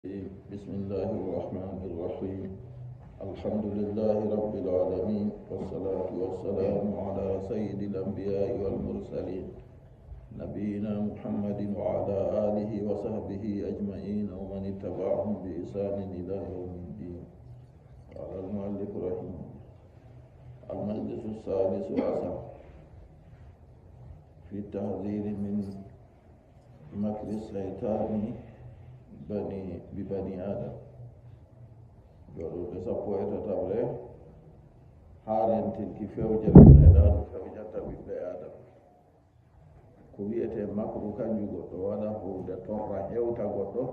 بسم الله الرحمن الرحيم. الحمد لله رب العالمين، والصلاة والسلام على سيد الأنبياء والمرسلين، نبينا محمد وعلى آله وصحبه أجمعين ومن اتبعهم بإحسان إلى يوم الدين. قال المؤلف رحمه الله: المجلس الثالث عشر في التحذير من مكر الشيطان ببني آدم. Joɗurde 13 ha rentinki fewjere seyɗanu fewjata ɓiɓɓe Adama. Ko wiyete makru, kanju goɗɗo waɗa hunde torra hewta goɗɗo,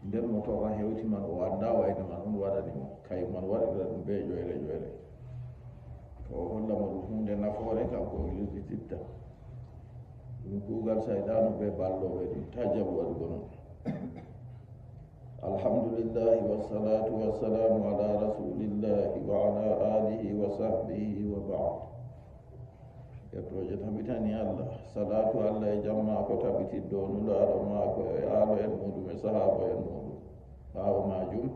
nden mo torra hewti man o anda wayde man on waɗanimo kay man waɗira ɗum be ƴoyre ƴoyre, to o hollamo ɗum hunde nafoore kanko o yejjititta ɗum. Kuugal sayɗanu be balloɓe ɗum ta jaɓu waɗugo noon. الحمد لله والصلاة والسلام على رسول الله وعلى آله وصحبه وبعد. Yettoje tabitani Allah, salatu Allah e jam maako tabiti dow nulaaɗo maako e aalo en muɗum e sahaba en muɗum. Ɓaawo majum,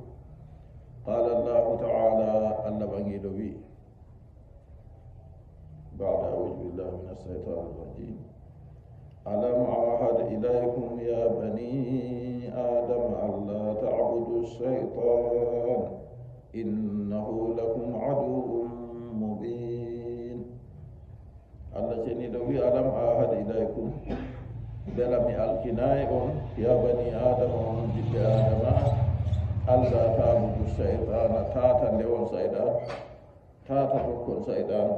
قال الله تعالى, Allah ɓangiɗo wi, بعد أعوذ بالله من الشيطان الرجيم: ألم أعهد إليكم يا بني آدم ألا تعبدوا الشيطان إنه لكم عدو مبين. Allah ceniɗo wi: ألم أعهد إليكم, bela mi alkinayi on, يا بني آدم, on jiɓɓe Adama, ألا تعبدوا الشيطان, tata ndewon sayɗan, tata tokkon sayɗan,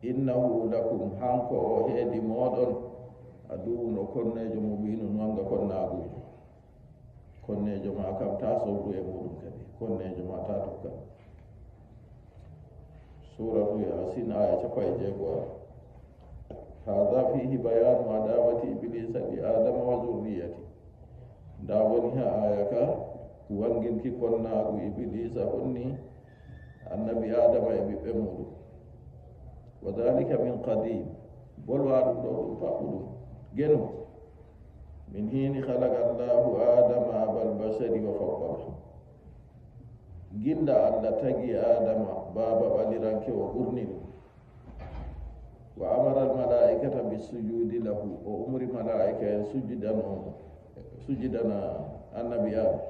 إنه لكم, hanko o heedi moɗon, عدو, no konnejo, مبين, wanga konnagujo. Konnejo ma kam ta sowru e muɗum kadi, konnejo ma ta tokka. Suratu Yasin, aya 60. هذا فيه بيان عداوة إبليس لآدم وذريته. Nda woni ha aya ka wanginki konnagu Iblisa honni annabi Adama e ɓiɓɓe muɗum. وذلك من قديم, bolwa ɗum ɗo ɗum faɓɓu ɗum geno, من حين خلق الله آدم أبا البشر وفضله, ginda Allah tagi Adama baba ɓaliranke o ɓurni ɗum, وأمر الملائكة بالسجود له, o umri malaika en sujidano sujidana annabi Adam.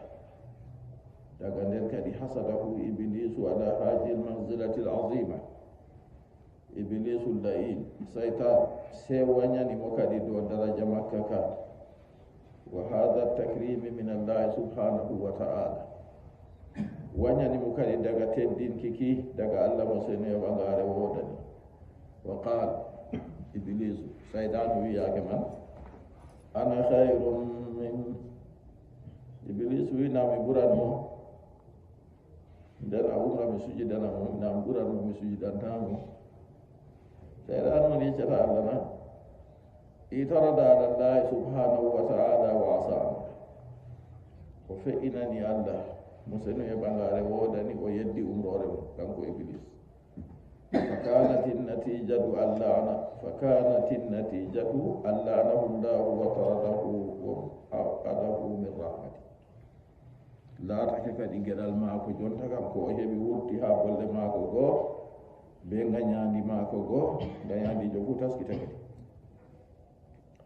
Daga nden kadi حسده إبليس على هذه المنزلة العظيمة. Iblisu اللعين, saytan se wañanimo kadi dow daraja makka ka, وهذا التكريم من الله سبحانه وتعالى. Wañanimo kadi daga teddinki ki daga Allah mo seno e ɓangare wodani. وقال إبليس, sayɗanu wiyake man, أنا خير منه. Iblis wi nami ɓuranmo, nden a umra mi sujidanamo, nami ɓuranmo, mi sujidantamo. Sayɗanu on yeccata Allah na اعترض على الله سبحانه وتعالى وعصى. O fe'inani Allah mo seno e ɓangare wodani, o yeddi umrore mo kanko Iblis. فكانت النتيجة اللعنة, فكانت النتيجة أن لعنه الله وطرده وأبعده من رحمته. Laatake kadi geɗal maako jonta kam ko o heɓi wurti ha bolle maako goo be gañandi maako goo, gañandijo fu taskita. Kadi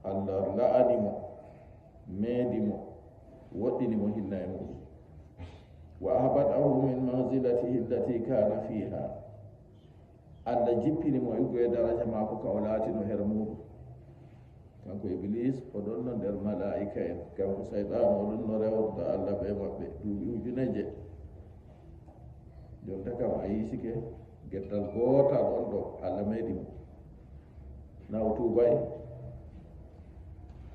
Allah la'animo, meedimo, woɗɗinimo hinna e muɗum. وأهبطه من منزلته التي كان فيها. Allah jippinimo iggo e daraja maako ka o laatino her muɗum. Kanko Iblis o ɗon no nder malaika en, kanko sayɗan o ɗon no rewrda Allah ɓe maɓɓe duuɓi ujuneje. Jonta kam a yiisike gettal gootal on ɗo Allah meeɗimo naw tubay.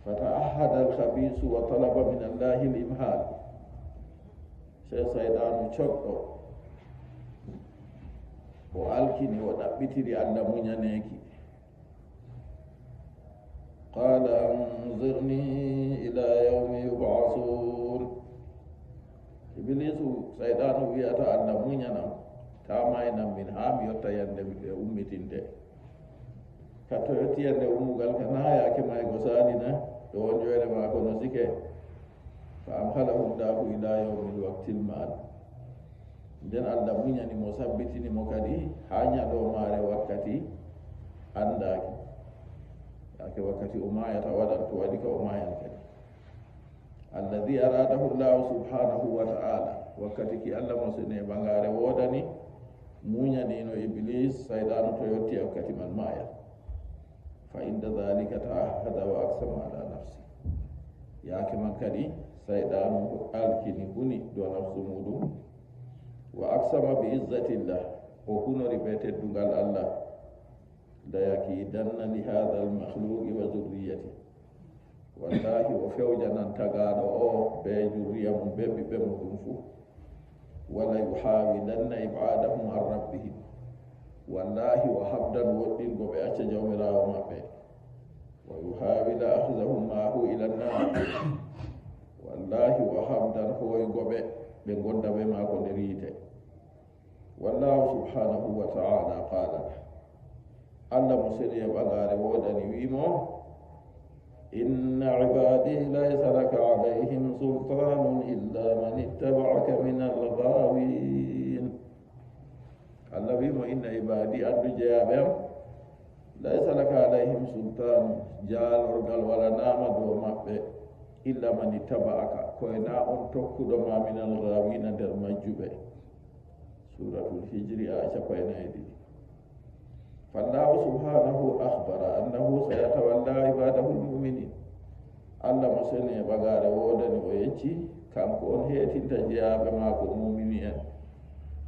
فتعهد الخبيث وطلب من الله الإمهال. Sey sayɗanu coɗɗo o alkini, o ɗaɓɓitiri Allah muñaneki. قال أنظرني إلى يوم يبعثون. Iblisu sayɗanu wiyata Allah muñanam, ta maynam min ha mi yotta yande ɓe ummitinte. Katto yetti yande ummugal ka na yake maygo salina ɗo won joyre mako no sike. Fa amhalahu llahu ila yawmi lwakti lmal. Nden Allah muñani mo, sabbitini mo kadi ha ñalomare wakkati andaki, yake wakkati o mayata waɗan to waɗi ka o mayan kadi. Alladi aradahu llahu subhanahu wa ta'ala, wakkati ki Allah mo sene ɓangare wodani muñanino Iblis saydanu to yetti wakkati man maya. Fa inda dhalika ta'ahada wa aksama ala nafsi, yake man kadi saydanu alkini huni do nafsu muɗum. Wa aksama bi izzatillah, o hunori be teddungal Allah, la yakidanna li hadha almakhluqi wa zurriyati, wallahi o fewjanan tagaɗo o be jurriya mum be ɓiɓɓe muɗum fu. Wala yuhawilanna ibadahum an rabbihim, wallahi o habdan woɗɗingo ɓe acca jawmirawo maɓɓe. Wa yuhawila ahdahum maahu ila nnar, wallahi o habdan hoygo ɓe ɓe gonda ɓe maako nder yiite. Wallahu subhanahu wa ta'ala qala, Allah mo seni e ɓagare wodani wimo: inna ibadi laysa laka alayhim sultanun illa man ittaba'aka min alghawin. Allah wimo: inna ibadi, andu jeyaɓe am, laysa laka alayhim sultanu, jaalorgal walanama dow maɓɓe, illa man ittaba'aka, koyna on tokkuɗoma, min alghawina, nder majjuɓe. Suratul Hijri a 42. Fallahu subhanahu akhbara annahu sayatawalla ibadahu lmuminin. Allah mo seni e ɓagare wodani o yecci kanko on heetinta jeyaɓe maako mumini en.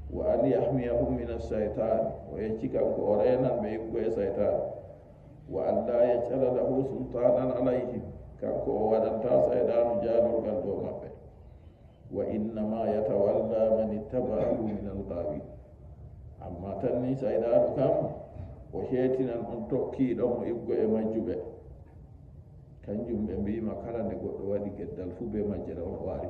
Wa an yahmiyahum min alcheytan, o yecci kanko o renan ɓe yiggo e cheytan. Wa an la yajala lahu sultanan alayhim, kanko o waɗanta saydanu jaalorgal dow maɓɓe. Wa innama yatawalla man ittaba'ahu min algawin, amma tan ni saydanu kam o heetinan on tokkiɗo mo iggo e majjuɓe. Kanjum ɓe mbima kala nde goɗɗo waɗi geddal fuu be majjere on o wari.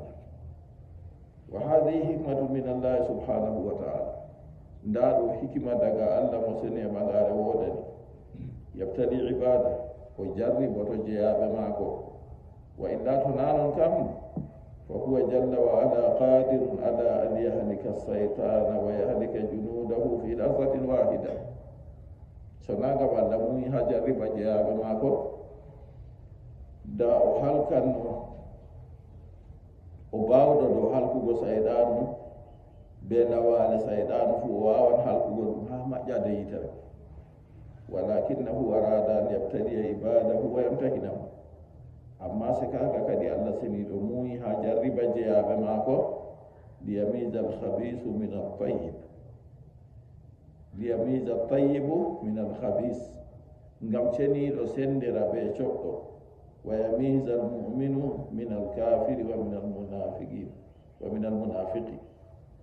Wa hadihi hikmatu min Allahi subhanahu wa taala, nda ɗo hikima daga Allah mo seni e ɓagare wodani. Yabtali ibada, o jarriboto jeyaɓe maako. Wa illa to nanon kam, fa huwa jalla wa ala qadirun ala an yahlika saytana wa yahlika junudahu fi lahzatin wahida. So nagam Allah muyi ha jarriba jeyaɓe maako, da o halkanno, o bawɗo dow halkugo sayɗanu be lawale sayɗanu fu, o wawan halkugo ɗum ha maƴƴade yitere. Walakinnahu arada an yabtaliya ibadahu wa yamtahinahu. Amma se kaka kadi Allah seniɗo muyi ha jarriba jeyaɓe maako, liyamisa alhabisu min altayib, liyamisa altayibu min alhabis, ngam ceniɗo sendira be coɗɗo. Wa yamisa almuminu min alkafiri wa min almunafiqin wa min almunafiqi.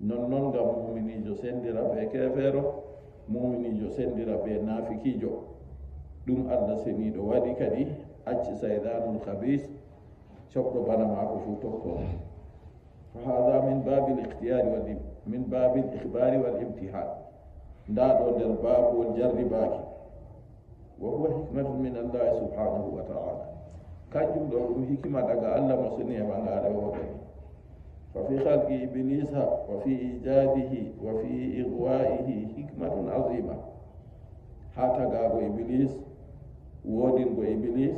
Nonnoon ngam muminijo sendira be kefeero, muminijo sendira be nafikijo. Ɗum Allah seniɗo waɗi kadi acci saydanul khabis coɓɗo bana maako fuu tokko. Fa hada min babi l ikhtiyari wal min babi l ikhbari wal imtihan, nda ɗo nder babol jarribaki. Wa huwa hikmatu min Allahi subhanahu wa taala, kanjum ɗo ɗum hikima daga Allah mo seni e ɓangare woɗani. Fa fi halqi iblisa wa fi ijadihi wa fi igwaihi hikmatun azima. Ha tagago Iblis, wodingo Iblis,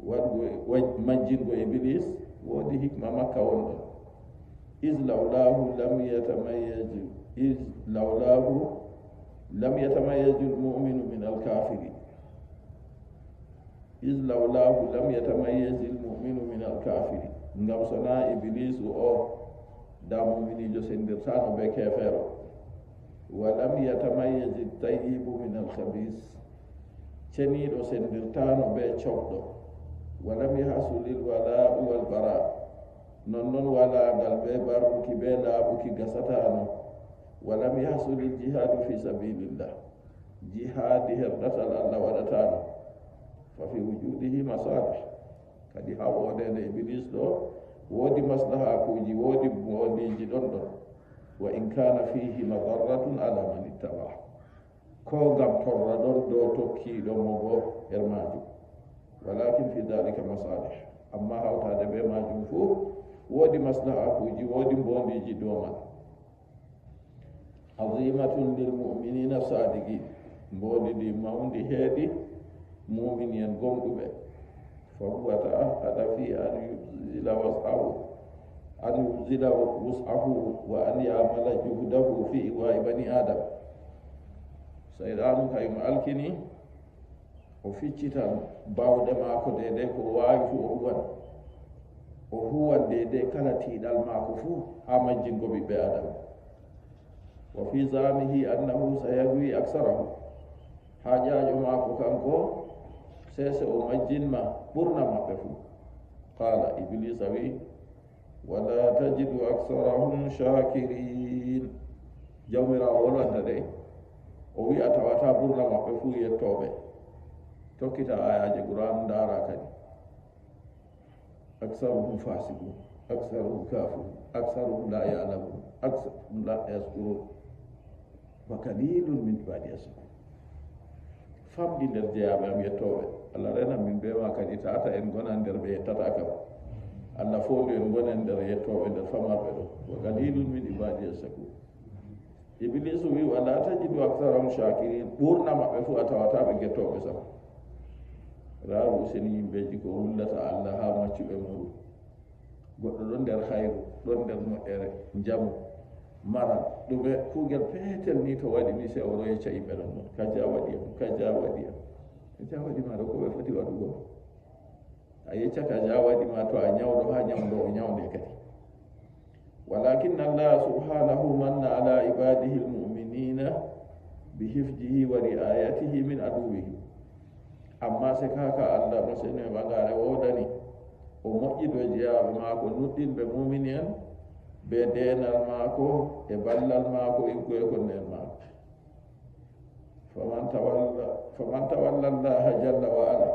waɗgo majjingo Iblis, woodi hikma makka wonɗon. Is lawlahu lam yatamayyaj, is lawlahu lam yatamayyaju lmuminu min alkafiri, is lawlahu lam yatamayyaj lmuminu min alkafiri. Ngam sona Iblisu o da muminijo sendirtano be kefero. Wa lam yatamayyaj tayibu min alkhabis, ceniɗo sendirtano be coɓɗo. Wa lam yahsulil wala'u walbara, nonnoon walagal be barruki be laaɓuki gasatano. Wa lam yahsulil jihadu fi sabilillah, jihadi herɗatal Allah waɗatano. Fa fi wujudihi masalih, kadi ha wodede Iblis ɗo woodi maslahakuji, woodi wodiji ɗon ɗon. Wa in kana fihi madarratun ala man ittaba, ko gam torra ɗon dow tokkiɗo mo bo her majum. Walakin fi dalika masalih, amma hawtade be majum fuu. Woodi maslahakuji, woodi mbondiji dow man. Azimatun lil muminina sadiqin, mbondi ndi mawndi heedi mumini en gomɗuɓe. Fa huwa ta'ahada fi an yubzila wasahu, an yubzila wus'ahu wa an yamala juhdahu fi iwai bani adam. Sayɗanu kayum alkini o ficcitan bawɗe maako deydey ko waawi fuu, o huwan, o huwan deydey kala tiiɗal maako fuu haa majjingo ɓiɓɓe adama. Wa fi zamihi annahu sayahwi aksarahu, haa ƴaaƴo maako kanko sese o majjinma ɓurna maɓɓe fuu. Qala Iblisa wi: wala tajidu aksarahum shakirin. Jawmirawo wolwanta dey, o wi a tawata ɓurna maɓɓe fuu yettoɓe. Tokkita ayaji Qouran ndara kadi: aksaruhum fasiqun, aksaruhum kafirun, aksaruhum la yalamun, aksaruhum la yaskurun, wa kalilun min ibadi yaskur. Famɗi nder jeyaɓe am yettoɓe. Allah rena min be ma kadi tata en gonan nder ɓe yettata kam. Allah fondu en gonen nder yettoɓe nder famarɓe ɗo. Wa kalilun min ibadi yaskur. Iblisu wi: wala tajidu aksarahum shakirin. Ɓurna maɓɓe fuu a tawataɓe gettoɓe sam. Raaru seni yimɓeji ko wullata Allah ha maccuɓe muɗum. Goɗɗo ɗon nder hayru, ɗon nder moƴƴere, jamu, maral, ɗume, kuugel peetel ni to waɗi ni, sey o royecca yimɓe ɗon ɗon: kaja waɗi am, kaja waɗi am, kaja waɗi ma. Ɗo ko ɓe foti waɗugo, a yecca kaja waɗi ma to a ñawɗo ha ñawdo o ñawde kadi. Walakin Allah subhanahu manna ala ibadihi lmuminina bihifjihi wa riayatihi min aduwihi. Amma se kaka Allah mo sene ɓagare wodani o moƴƴiɗo jeyaɓe maako nuɗɗinɓe mumini en be denal maako e ballal maako iggo e konnen maako. Faman tawalla llaha jalla wa ala,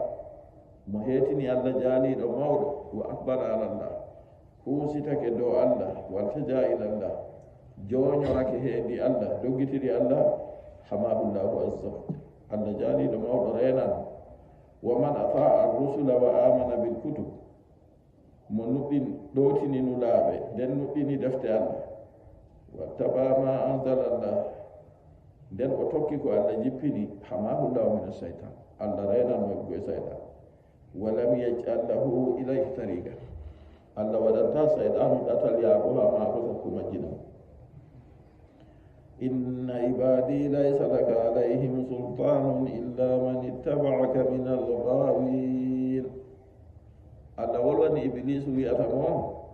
mo hetini Allah jaaliɗo mawɗo, wa akbara ala llah, huusitake dow Allah, waltaja ila llah, joñorake heedi Allah, doggitiri Allah, hamahullahu azza wa jal, Allah jaaliɗo mawɗo renan. Wa man ataa arrusula wa amana bil kutub, mo nuɗɗin ɗowtini nulaaɓe, nden nuɗɗini defte Allah, wa taba ma anzala llah, nden o tokki ko Allah jippini, hamahullahu min ashaitan, Allah renan mo e saytan. Walam yaj'al lahu ilayhi tariqa, Allah waɗanta sayɗanu ɗatal yaago ha maako sakko majjina. Inna ibadi laysa laka alayhim sultanun illa man ittaba'aka min alghawin. Allah wolwani Iblisu, wiyata mo: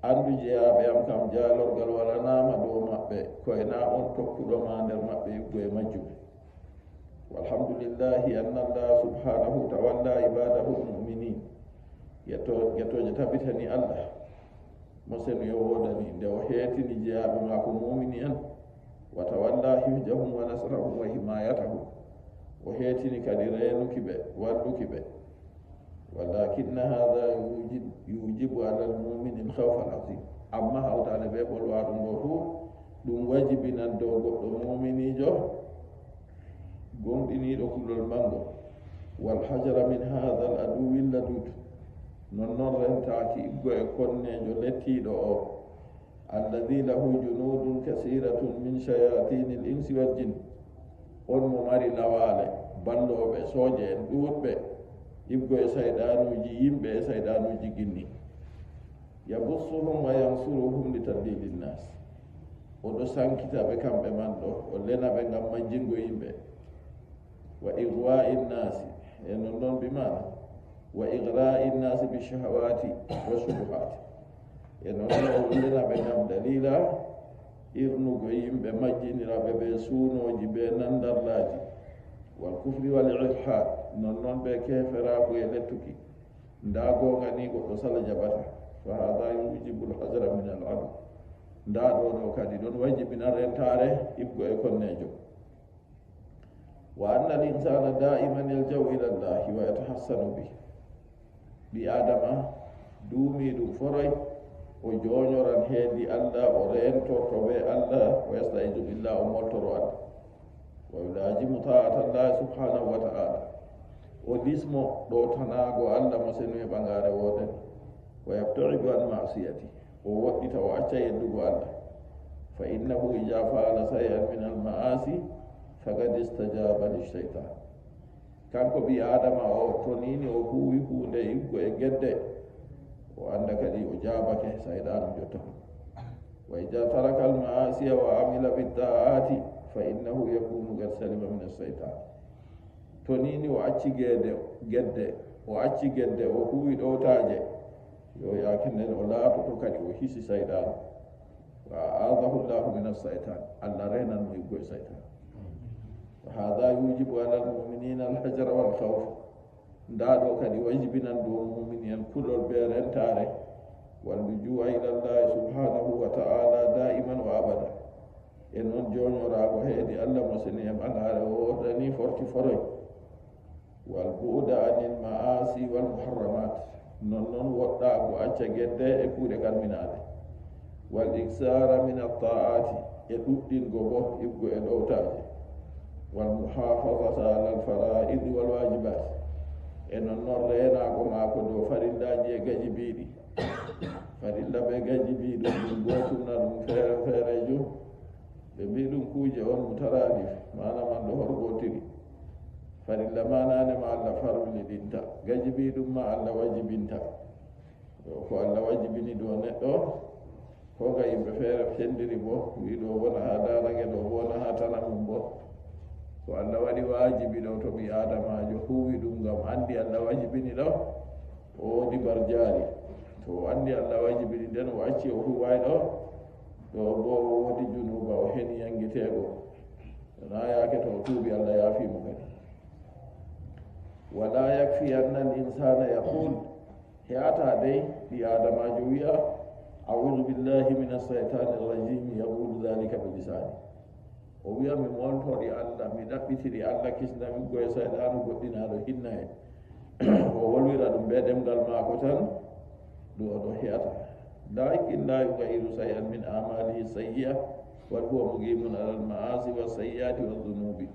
andu jeyaɓe am kam, jalorgal walanama dow maɓɓe koyna on tokkuɗoma nder maɓɓe yuggo e majjuɓe. Walhamdulillahi anna Allah subhanahu tawalla ibadahu lmuminin. Yettoje tabitani Allah mo seno yo wodani nde o heetini jeyaɓe mako mumini en. Wa tawalla hifjahum wa nasrahum wa himayatahum, o heetini kadi reenuki ɓe, walluki ɓe. Walakinna hada yujibu ala almumini alkhawfa alazim. Amma hawtade ɓe ɓolwa ɗum ɗo fuu, ɗum wajibinan dow goɗɗo muminijo gonɗiniɗo kulol mango. Walhajara min hada al aduwi ladud, nonnoon rentaki iggo e konnejo lettiɗo o, alladi lahu junudun kasiratun min shayatini l insi wal jin, on mo mari lawale balloɓe sooje en ɗuɗɓe iggo e sayɗanuji yimɓe e sayɗanuji ginni. Yabussuhum wa yansuruhum li tadlili nnas, oɗo sankita ɓe kamɓe man ɗo o lena ɓe ngam majjingo yimɓe. Wa igwa'i nnasi e nonnoon bimana wa igra'i nnasi bi shahawati wa shubuhati, e nonnoon o wullina ɓe ngam dalila irnugo yimɓe, majjiniraɓe ɓe suunoji ɓe nandarlaji, wal kufri wal ilhad, nonnoon ɓe keferaku e lettuki nda gonga ni goɗɗo sala jaɓata. Fa hada yujibu lhasra min al adu. Nda ɗo ɗo kadi ɗon wajibina rentare ibgo e konnejo. Wa anna al insana daiman yaljaw ila llahi wa yatahassanu bih. Ɓi adama duumi ɗum foroy o joñoran heedi Allah, o rentorto ɓe Allah, o yastaidu billah, o moltoro Allah, wa yulajimu ta'ata llahi subhanahu wa ta'ala, o lismo ɗo tanago Allah mo senu e ɓangare woden. Wa yabtaidu an masiyati, o woɗɗita o acca yeddugo Allah. Fa innahu ija faala shay'an min almaasi faqad istajaba lilcheytan. Kanko ɓi Adama o to nini o huwi hunde iggo e gedde, o anda kadi o jabake sayɗanu jotta. Wa ija taraka almaasiya wa amila bittaati fa innahu yakunu qad salima min alcheytan. To nini o acci gedde, o acci gedde, o huwi ɗowtaje, yo yake nden o laatoto kadi o hisi sayɗanu. Wa aadahu llahu min alcheytan, Allah renan mo iggo e saytan. Wa hada yujibu ala almuminina alhajara walkhawf. Nda ɗo kadi wajibinan dow mumini en kulol be rentare, wallujua ila llahi subhanahu wa ta'ala daiman wa abada. En noon joñorago heedi Allah mo seni e ɓagare o wordani forti foroy. Wal bu'da anil ma'asi wal muharramat, non noon woɗɗago acca gedde e kuuɗe kalminaɗe. Wal iksara min attaati, e ɗuɗɗingo bo ibgo e ɗowtaje. Wal muhafazata ala al faraidi wal wajibat, e non noon reenago maako dow farillaji e gaji biiɗi. Farilla ɓe gaji biiɗum ɗum gotumna ɗum feere feerejo, ɓe mbi ɗum kuuje on mutarani mana man ɗo horgotiri. Farilla manane ma Allah farliɗinta, gaji biiɗum ma Allah wajibinta. Ko Allah wajibini ɗo neɗɗo ko ga yimɓe feere sendiri bo, wi ɗo wona ha darage ɗo wona ha tana mum bo. Ko Allah waɗi wajibi ɗo to ɓi Adamajo huwi ɗum ngam andi Allah wajibini ɗo, o woodi barjaari. To o andi Allah wajibini nden o acci o huway ɗo, ɗo bo o woodi junuba, o heni yangiteego. Na yaake to o tuubi Allah yaafimo kadi. Wala yakfi anna al insana yaqul, heata dey ɓi Adamajo wi'a audu billahi min alcheytani rrajim, yaqulu dhalika bi lisani. O wi'a mi moltori Allah, mi ɗaɓɓitiri Allah kisnami goye sayɗanu goɗɗinaɗo hinna en. O wolwira ɗum be ɗemgal maako tan, ɗum oɗo heata. Lakin la yugayiru shay'an min amalihi sayyi'a bal huwa muqimun ala almaasi wa sayyiati wa dhunubi.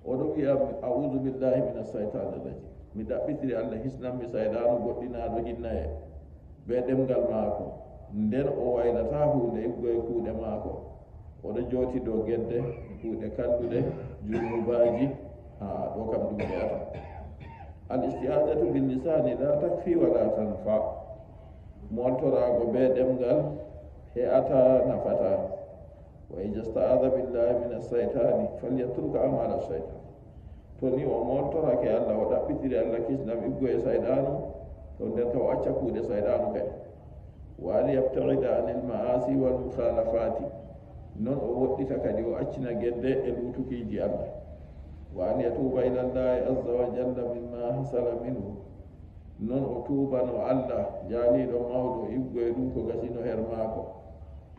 Oɗo wi'a audu billahi min alcheytani rrajim, mi ɗaɓɓitiri Allah hisnammi sayɗanu goɗɗinaɗo hinna en be ɗemgal maako. Nden o waylata hunde iggo e kuuɗe maako, oɗo jooti dow gedde kuuɗe kalluɗe junubaji, ha ɗo kam ɗum heata. Al istiadatu bil lisani la takfi wala tanfa, moltorago be ɗemgal he'ata nafata. Wa ija staada billahi min alcheytani falyatruk amala alcheytan. To ni o moltorake Allah, o ɗaɓɓitiri Allah kisnam iggo e sayɗanu, to nden ka o acca kuuɗe sayɗanu kadi. Wa an yabtaida anil maasi wal mukhalafati, non o woɗɗita kadi o accina gedde e luutukiji Allah. Wa an yatuba ila llahi azza wa jalla mimma hasala minhu, non o tuubano Allah jaaliɗo mawɗo iggo e ɗum ko gasino her maako.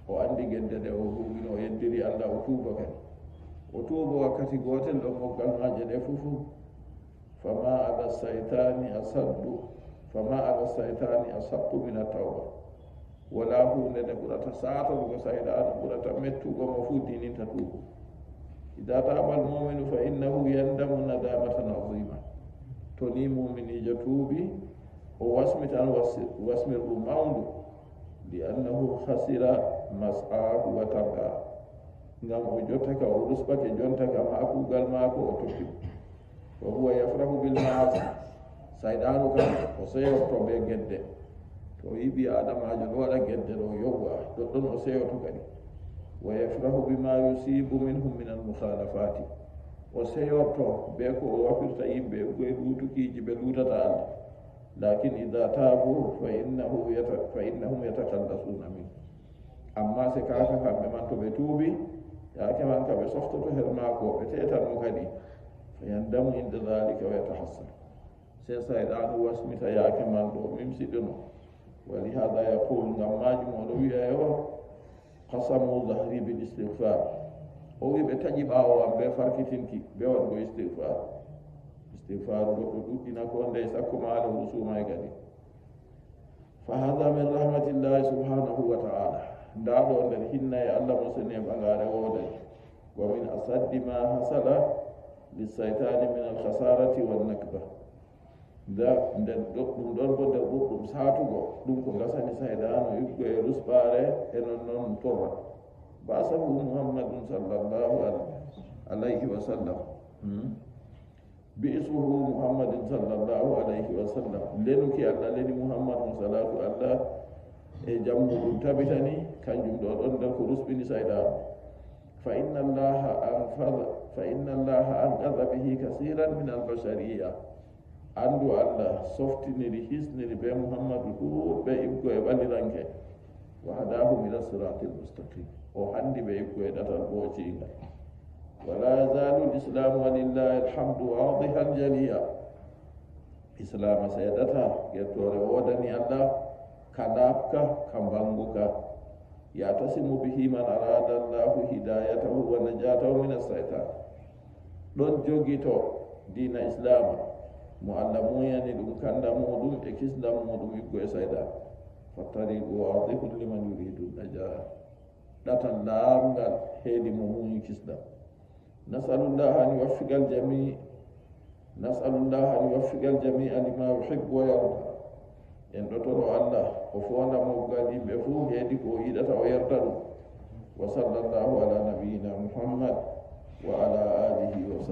O andi gedde ɗe o huwino, o yeddiri Allah, o tuuba kadi. O tuuba wakkati gotel ɗo moggal maaje ɗe fufu. Fama ala saytani asaddu, fama ala saytani asattu min attawba. Wala hunde nde ɓurata satorgo sayɗanu, ɓurata mettugo mo fuu dininta tuugo. Ida taaba almuminu fa innahu yandamu nadamatan azima. To ni muminijo tuubi, o wasmitan wasmirɗu mawndu, li annahu hasira mas'ahu wa tarka, ngam o jottaka o rusɓake jontaka ma kuugal maako o tokki. Wa huwa yafrahu bil maasi, sayɗanu kam o seyorto be gedde. To yiɓi Adamajo ɗo waɗa gedde ɗo yowwa, ɗoɗɗon o seyoto kadi. Wa yafrahu bima yusibu minhum min almukhalafati, o seyorto be ko o wafirta yimɓe goye luutukiji ɓe luutata Allah. Lakin ida taabu fa innahum yatakallasuna min. Amma se kaka kamɓe man to ɓe tuubi, yaake man ka ɓe softoto her maako, ɓe tetanmo kadi. Fa yandamu inda dhalika wa yatahassar, se sayɗanu wasmita yaake man ɗo mimsiɗino. Walihada yaqul, ngam majum oɗo wi'a o qasamu dhahri bil istighfar, o wi ɓe taƴi ɓaawo am be farkitinki be waɗgo istighfar. Istighfar goɗɗo ɗuɗɗina ko nde sakko ma ala husumay kadi. Fa hada min rahmatillahi subhanahu wa ta'ala, nda ɗo nder hinna e Allah mo seni e ɓagare wooday. Wa min asaddi ma hasala lissaytani min alkhasarati wannakba. Nda nder ɗum ɗon bo nder ɓurɗum satugo ɗum ko gasani saydanu yuggo e rusɓare e nonnoon torra. Basahu Muhammadun sallllahu alayhi wa sallam, bi'isuhu Muhammadin sallllahu alayhi wa sallam, lenuki Allah leni Muhammadun, salatu Allah e jammu ɗum tabitani, kanjum ɗo ɗon nder ko rusɓini saydanu. Fa inna Allaha anqada bihi kasiran min albashariya. Andu Allah softiniri, hisniri be Muhammadu ɗuɗɓe ibgo e ɓalliranke, wa hadahum ila sirati lmustaqim, o handi ɓe ibgo e ɗatal ɓocinga. Wala yazalu lislamu walillahi alhamdu wadihan jaliya. Islama seeɗata, yettore wodani Allah, ka laaɓka ka mbanguka. Yatasimu bihi man arada Llahu hidayatahu wa najatahu min assaytan. Ɗon jogito dina islama mo Allah muyani ɗum kanda muɗum e kisdam muɗum yiggo e saytan. Fa tariqu wadihun liman yuridu najaha, ɗatal laamngal heedi mo muyi kisdam. Nasalullaha an yuwaffiqa aljami, nasalullaha an yuwaffiqa aljamia lima yuhibbu wa yarda. En ɗotoro Allah o fonda moggal yimɓe fuu heedi ko o yiɗata o yarda ɗum. Wa sallllahu ala nabiyina Muhammad wa ala alihi wa sahbi.